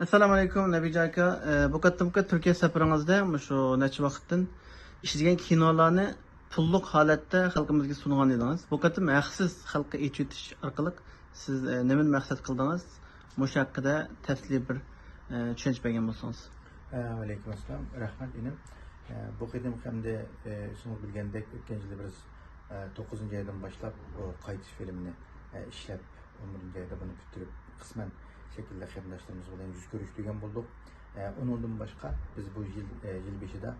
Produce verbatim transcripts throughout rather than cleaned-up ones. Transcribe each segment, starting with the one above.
ئەسسالامۇ ئەلەيكۇم، نەبىجان ئاكا. ئە، بۇ قېتىمقى تۈركىيە سەپىرىڭىزدە مۇشۇ نەچچە ۋاقىتتىن ئىشلىگەن كىنولارنى پۇللۇق ھالەتتە خەلقىمىزگە سۇنغان ئىدىڭىز. بۇ قېتىم ھەقسىز خەلققە ئېچىۋېتىش ئارقىلىق سىز، ئە، نېمىنى مەقسەت قىلدىڭىز؟ مۇشۇ ھەققىدە تەپسىلىي بىر، ئە، چۈشەنچە بەرگەن بولسىڭىز. ئە، ۋەئەلەيكۇم ئەسسالام. رەھمەت، ئىنىم. ئە، بۇ قېتىمقى ئەمدى، ئە، ئۆزىڭىز بىلگەندەك، ئۆتكەن يىلى بىز، ئە، توققۇزىنچى ئايدىن باشلاپ، ئۇ قايتىش فىلىمىنى، ئە، ئىشلەپ، ئون بىرىنچى ئايدا بۇنى پۈتتۈرۈپ، قىسمەن شەكىلدە قېرىنداشلىرىمىز بىلەن يۈز كۆرۈشتۈرگەن بولدۇق. ئە، ئۇنىڭدىن باشقا، بىز بۇ يىل، ئە، يىل بېشىدا،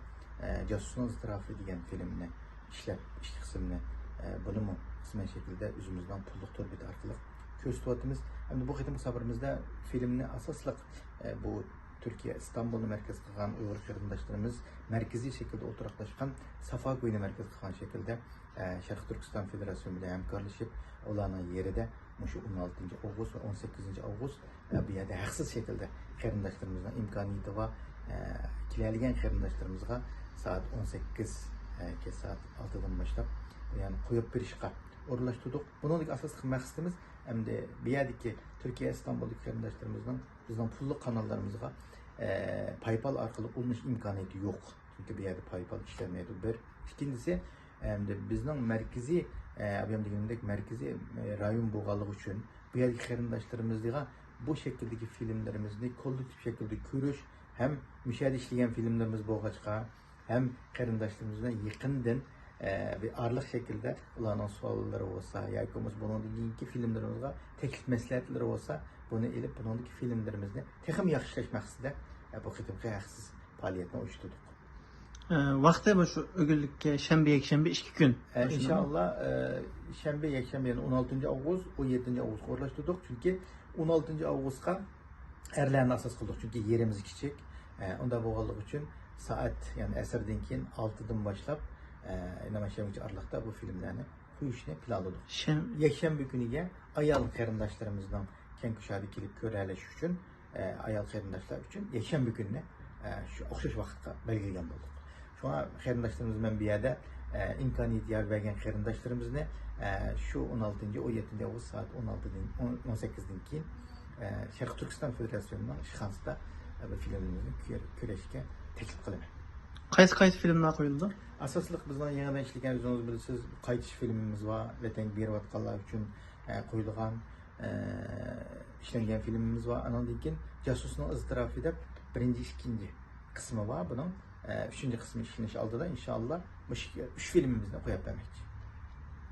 ئە، جاسۇسنىڭ ئىزتىراپى دېگەن فىلىمنى ئىشلەپ، ئىككى قىسىمنى، ئە، بۇنىمۇ قىسمەن شەكىلدە ئۆزىمىزنىڭ پۇللۇق تور بېتى ئارقىلىق كۆرسىتىۋاتىمىز. ئەمدى بۇ قېتىمقى سەپىرىمىزدە فىلىمنى ئاساسلىق، ئە، بۇ تۈركىيە ئىستانبۇلنى مەركەز قىلغان ئۇيغۇر قېرىنداشلىرىمىز مەركىزىي شەكىلدە ئولتۇراقلاشقان سافا كويىنى مەركەز قىلغان شەكىلدە، ئە، شەرقىي تۈركىستان فېدېراتسىيىسى بىلەن ھەمكارلىشىپ، ئۇلارنىڭ يېرىدە مۇشۇ ئون ئالتىنچى ئاۋغۇست ۋە ئون سەككىزىنچى ئاۋغۇست، ئە، بۇ يەردە ھەقسىز شەكىلدە قېرىنداشلىرىمىزنىڭ ئىمكانىيىتى بار، ئە، كېلەلىگەن قېرىنداشلىرىمىزغا سائەت ئون سەككىز، ئە، كەچ سائەت ئالتىدىن باشلاپ، يەنى قويۇپ بېرىشقا ئورۇنلاشتۇردۇق. بۇنىڭدىكى ئاساسلىق مەقسىتىمىز ئەمدى بۇ يەردىكى تۈركىيە ئىستانبۇلدىكى قېرىنداشلىرىمىزنىڭ بىزنىڭ پۇللۇق قاناللىرىمىزغا، ئە، پايپال ئارقىلىق ئۇلىنىش ئىمكانىيىتى يوق. چۈنكى بۇ يەردە پايپال ئىشلەنمەيدۇ، بىر. ئىككىنچىسى، ئەمدى بىزنىڭ مەركىزىي، ئە، ئابيام دېگىنىمدەك مەركىزىي، ئە، رايون بولغانلىقى ئۈچۈن بۇ يەردىكى قېرىنداشلىرىمىزغا بۇ شەكىلدىكى فىلىملىرىمىزنى كوللېكتىپ شەكىلدە كۆرۈش ھەم مۇشۇ يەردە ئىشلىگەن فىلىملىرىمىز بولغاچقا، ھەم قېرىنداشلىرىمىز بىلەن يېقىندىن، ئە، بىر ئارىلىق شەكىلدە ئۇلارنىڭ سوئاللىرى بولسا ياكى بولمىسا بۇنىڭدىن كېيىنكى فىلىملىرىمىزغا تەكلىپ مەسلىھەتلىرى بولسا، بۇنى ئېلىپ، بۇنىڭدىكى فىلىملىرىمىزنى تېخىمۇ ياخشىلاش مەقسىتىدە، ئە، بۇ قېتىمقى ھەقسىز پائالىيەتنى ئۇيۇشتۇردۇق. ئە، ۋاقتى مۇشۇ ئۆگۈنلۈككە شەنبە، يەكشەنبە ئىككى كۈن. ئە، مۇشۇنداقمۇ؟ ئىنشاللا، ئە، شەنبە، يەكشەنبە، يەنى ئون ئالتىنچى ئاۋغۇست، ئون يەتتىنچى ئاۋغۇستقا ئورۇنلاشتۇردۇق. چۈنكى ئون ئالتىنچى ئاۋغۇستقا ئەرلەرنى ئاساس قىلدۇق، چۈنكى يېرىمىز كىچىك. ئە، ئۇنداق بولغانلىقى ئۈچۈن سائەت، يەنى ئەسىردىن كېيىن ئالتىدىن باشلاپ، ئە، نامايىشچىگىچە ئارىلىقتا بۇ فىلىملەرنى قويۇشنى پىلانلىدۇق. شەن- يەكشەنبە كۈنىگە ئايال قېرىنداشلىرىمىزنىڭ كەڭ كۇشادە كېلىپ كۆرەلىشى ئۈچۈن، ئە، ئايال قېرىنداشلار ئۈچۈن يەكشەنبە كۈنىنى، ئە، شۇ ئوخشاش ۋاقىتقا بەلگىلىگەن بولدۇق. شۇڭا قېرىنداشلىرىمىز بىلەن بۇ يەردە، ئە، ئىمكانىيەت يار بەرگەن قېرىنداشلىرىمىزنى، ئە، شۇ ئون ئالتىنچى، ئون يەتتىنچى ئاۋغۇست سائەت ئون ئالتىدىن، ئون، ئون سەككىزدىن كېيىن، ئە، شەرقىي تۈركىستان فېدېراتسىيىسىنىڭ ئىشخانىسىدا، ئە، بۇ فىلىمىمىزنى كۆر-، كۆرۈشكە تەكلىپ قىلىمەن. قايسى، قايسى فىلىملار قويۇلىدۇ؟ ئاساسلىق بىزنىڭ يېڭىدىن ئىشلىگەن، ئۆزىڭىز بىلىسىز، قايتىش فىلىمىمىز بار، ۋەتەنگە بېرىۋاتقانلار ئۈچۈن، ئە، قويۇلغان، ئە، ئىشلەنگەن فىلىمىمىز بار. ئانىڭدىن كېيىن جاسۇسنىڭ ئىزتىراپى دەپ بىرىنچى، ئىككىنچى قىسمى بار. بۇنىڭ، ئە، ئۈچىنچى قىسمى ئىشلىنىش ئالدىدا، ئىنشائاللا، مۇشۇ ئۈچ فىلىمىمىزنى قويۇپ بەرمەكچى.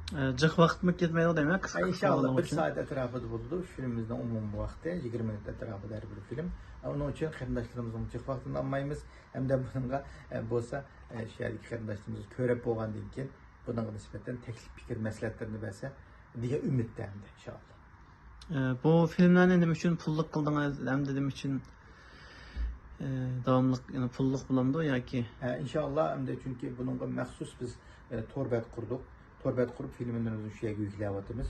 ئە، جىق ۋاقىتمۇ كەتمەيدۇ دەيمەن، قىسقا، ئە، قىسقا ئىنشائاللا، بولغانلىقى بىر ئۈچۈن. سائەت ئەتراپىدا بولىدۇ. ئۈچ فىلىمىمىزنىڭ ئومۇمىي ۋاقتى يىگىرمە مىنۇت ئەتراپىدا ھەر بىر فىلىم. ئە، ئۇنىڭ ئۈچۈن قېرىنداشلىرىمىزنىڭ جىق ۋاقتىنى ئالمايمىز. ھەمدە بۇنىڭغا، ئە، بولسا، ئە، شۇ يەردىكى قېرىنداشلىرىمىز كۆرۈپ بولغاندىن كېيىن، بۇنىڭغا نىسبەتەن تەكلىپ پىكىر مەسلىھەتلىرىنى بەرسە دېگەن ئۈمىدتە ئەمدى، ئىنشائاللا. ئە، بۇ فىلىملەرنى نېمە ئۈچۈن پۇللۇق قىلدىڭىز؟ ئەمدى نېمە ئۈچۈن، ئە، داۋاملىق، يەنە پۇللۇق بولامدۇ ياكى؟ ئە، ئىنشائاللا، ئەمدى چۈنكى بۇنىڭغا مەخسۇس بىز، ئە، تور بەت قۇردۇق. تور بەت قۇرۇپ، فىلىملىرىمىزنى شۇ يەرگە يۈكلەۋاتىمىز.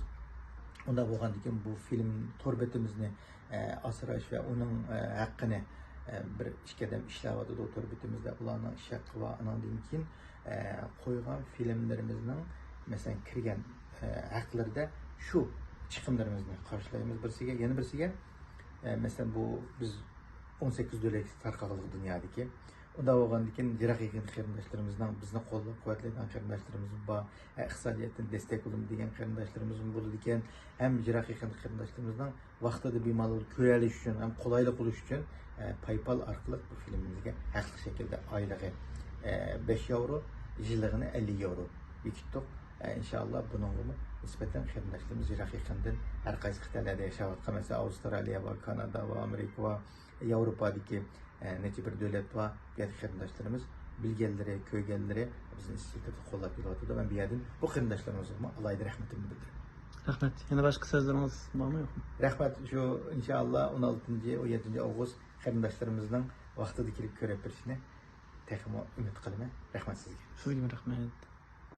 ئۇنداق بولغاندىكىن، بۇ فىلىم تور بېتىمىزنى، ئە، ئاسراش ۋە ئۇنىڭ، ئە، ھەققىنى، ئە، بىر ئىككى ئادەم ئىشلەۋاتىدۇ تور بېتىمىزدە، ئۇلارنىڭ ئىش ھەققى بار. ئانىڭدىن كېيىن، ئە، قويغان فىلىملىرىمىزنىڭ، مەسىلەن، كىرگەن، ئە، ھەقلىرىدە شۇ چىقىملىرىمىزنى قارشىلايمىز بىرسىگە. يەنە بىرسىگە، ئە، مەسىلەن، بۇ بىز ئون سەككىز دۆلەتكە تارقالغانلىقى دۇنيادىكى. ئۇنداق بولغاندىكىن، يىراق يېقىن قېرىنداشلىرىمىزنىڭ، بىزنى قوللاپ قۇۋۋەتلەيدىغان قېرىنداشلىرىمىز بار، ئە، ئىقتىسادىيەتتىن دېستەك بولىمىز دېگەن قېرىنداشلىرىمىزمۇ بولىدىكەن، ھەم يىراق يېقىن قېرىنداشلىرىمىزنىڭ ۋاقتىدا بىمالال كۆرەلىشى ئۈچۈن ھەم قولايلىق بولۇشى ئۈچۈن، ئە، پايپال ئارقىلىق بۇ فىلىمىمىزگە ھەقلىق شەكىلدە ئايلىقى، ئە، بەش ياۋرو، يىللىقىنى ئەللىك ياۋرو بېكىتتۇق. ئە، ئىنشائاللا، بۇنىڭغىمۇ نىسبەتەن قېرىنداشلىرىمىز يىراق يېقىندىن ھەر قايسى قىتئەلەردە ياشاۋاتقان، مەسىلەن، ئاۋسترالىيە بار، كانادا بار، ئامېرىكا بار، ياۋروپادىكى، ئە، نەچچە بىر دۆلەت بار. بۇ يەردىكى قېرىنداشلىرىمىز بىلگەنلىرى، كۆرگەنلىرى بىزنى ئىزچىل تۈردە قوللاپ كېلىۋاتىدۇ. مەن بۇ يەردىن بۇ قېرىنداشلىرىمىزغىمۇ ئالاھىدە رەھمىتىمنى بىلدۈرىمەن. رەھمەت. يەنە باشقا سۆزلىرىڭىز بارمۇ، يوقمۇ؟ رەھمەت. شۇ، ئىنشائاللا، ئون ئالتىنچى، ئون يەتتىنچى ئاۋغۇست قېرىنداشلىرىمىزنىڭ ۋاقتىدا كېلىپ كۆرۈپ بېرىشىنى تېخىمۇ ئۈمىد قىلىمەن. رەھمەت سىزگە. سىزگىمۇ رەھمەت.